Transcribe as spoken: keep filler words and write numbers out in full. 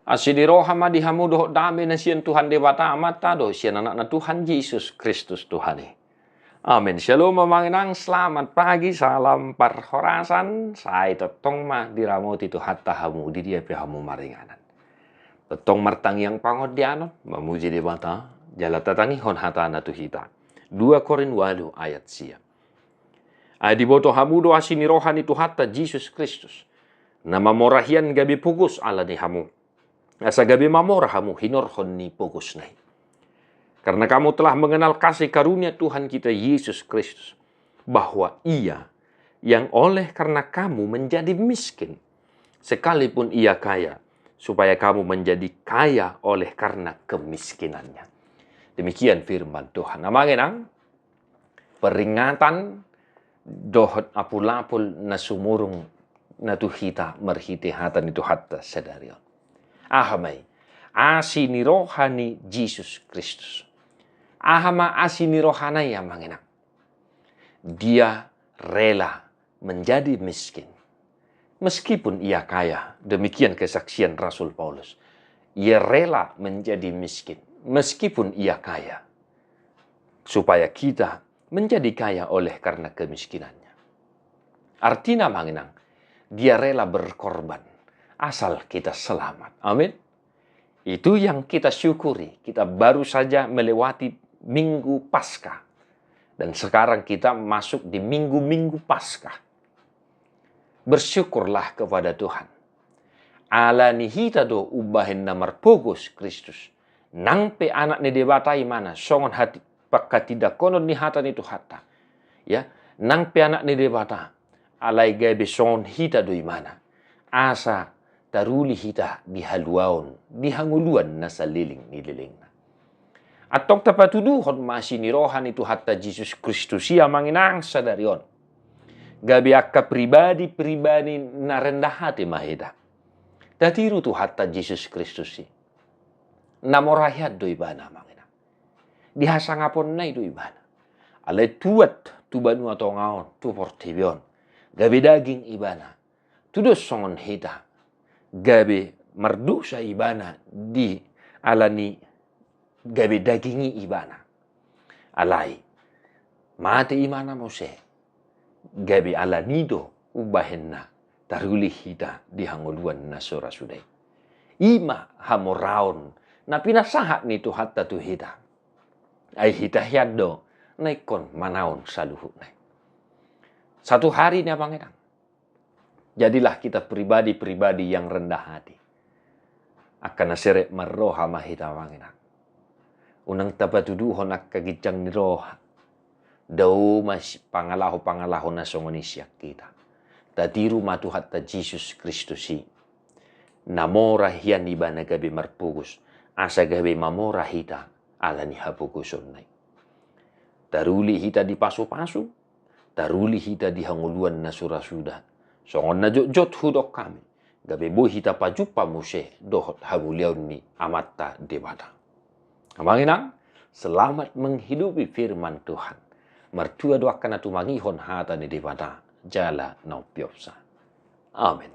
Asi ni roha ma di hamu dohot dame na sian Tuhan Debata Amanta dohot sian Anakna Tuhan Jesus Kristus Tuhan i. Amen. Shalom amang inang, selamat pagi, salam parhorasan. Sai tongtong ma diramoti Tuhanta hamu di dia pe hamu maringanan. Tongtong martangiang pangondaion, mamuji Debata, jala tatangihon hatana tu hita. Dua Korin ualu ayat sia. Ai diboto hamu do asi ni roha ni Tuhanta Jesus Kristus, na mamora hian gabe pogos ala ni hamu, asa gabe mamora hamu hinorhon ni pogosna i. Karena kamu telah mengenal kasih karunia Tuhan kita Yesus Kristus, bahwa Ia yang oleh karena kamu menjadi miskin, sekalipun Ia kaya, supaya kamu menjadi kaya oleh karena kemiskinannya. Demikian firman Tuhan. Amang inang, peringatan dohot apulapul na sumurung na tu hita marhite hata ni Tuhanta sadari on. Aha ma i? Asi ni roha ni Jesus Kristus. Aha ma asi ni rohana i amang inang? Dia rela menjadi miskin meskipun ia kaya. Demikian kesaksian Rasul Paulus. Ia rela menjadi miskin meskipun ia kaya, supaya kita menjadi kaya oleh karena kemiskinannya. Artina amang inang, dia rela berkorban asal kita selamat. Amin. Itu yang kita syukuri. Kita baru saja melewati Minggu Paskah. Dan sekarang kita masuk di minggu-minggu Paskah. Bersyukurlah kepada Tuhan. Ala ni hita do umbahen na marpogos Kristus. Nang pe Anak ni Debata ibana, songon hati panghatindanghonon ni hata ni Tuhanta. Ya, nang pe Anak ni Debata, alai gabe songon hita do ibana. Asa taruli hita di haluaon, di hangoluan na saleleng ni lelengna. Antong tapatuduhon ma asi ni roha ni Tuhanta Jesus Kristus i amang inang sadari on. Gabe angka pribadi-pribadi na rendah hati ma hita. Tatiru Tuhanta Jesus Kristus i. Na mora hian do ibana amang inang. Di hasangaponna i do ibana. Alai tuat tu banua tonga on, tu portibi on. Gabe daging ibana. Tudos songon hita. Gabe mardosa ibana di ala ni gabe daging i ibana. Alai mate ibana muse. Gabe ala ni do umbahenna taruli hita di hangoluan na so ra suda i. I ma hamoraon na pinasahat ni Tuhanta tu hita. Ai hita hian do na ingkon manaon saluhutna i. Satu hari ni amang inang. Jadilah kita pribadi-pribadi yang rendah hati. Angka na serep marroha ma hita amang inang. Unang tapatuduhon angka ginjang ni roha. Dao ma si-, pangalaho-pangalaho na songon i sian hita. Tatiru ma Tuhanta Jesus Kristus i. Na mora hian ibana gabe marpogos. Asa gabe mamora hita ala ni hapogosonna i. Taruli hita di pasu-pasu, taruli hita di hangoluan na so ra suda. Songon na jotjot hudok hami, gabe boi hita pajumpa muse dohot hamuliaon ni Amanta Debata. Amang inang, selamat menghidupi firman Tuhan. Martua do angka na tumangihon hata ni Debata, jala na umpeopsa. Amen.